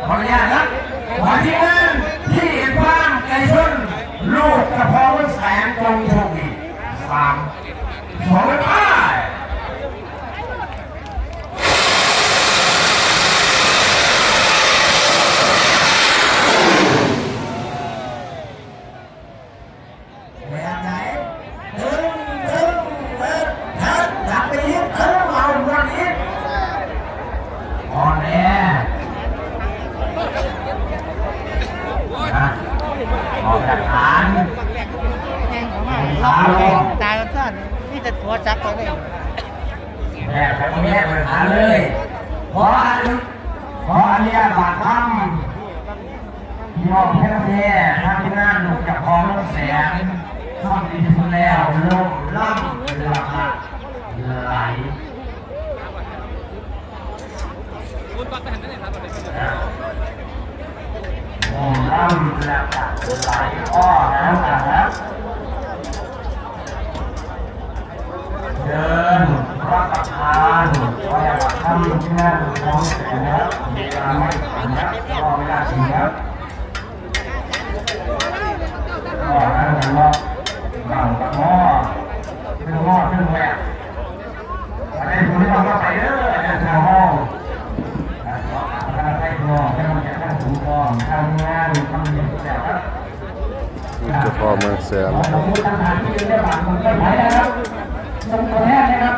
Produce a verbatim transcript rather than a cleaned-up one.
ขออนุญาตครับ ขอทีมงานที่เห็นความไก่ชน ลูกกระเพาะแสงจงโชคดี สาม สอง ไป แบบไหน ตึง ตึง ตึง ครับ จับไปอีก ตึง เอาหมดอีก อ่อนแอ นะ ออกจากฐาน แม่งของมัน ขาลง ตายมันซ่อน นี่จะตัวจับไปเลย แม่ไปตรงนี้เลย ขาเลย ขออนุขออนุญาตบาดคำพี่น้องแพร่แพร่ทางทีมงานลูกจากคลองน้ำแสงทำดีที่สุดแล้ว ลมล่ำเรือขาดไหลลมล่ำเรือขาดไหลอ้อนะนะ เชิญรับประทานขอให้รับประทานที่นั่นของเสียนะเวลาไม่ถึงนะรอเวลาถึงนะรอนะรอหลังจากหม้อเครื่องหม้อเครื่องแหวกมาได้คุณที่เราก็ไปเด้ออาจารย์ชาวห้องนะขอประทานให้คุณให้มันจะตั้งสูงกองทำงานทำเงินแจกครับ เจ้าพ่อเมืองแสน ขอสมมุติทหารที่อยู่ในบ้านเมืองต้นไม้นะครับส่งตัวแทนนะครับ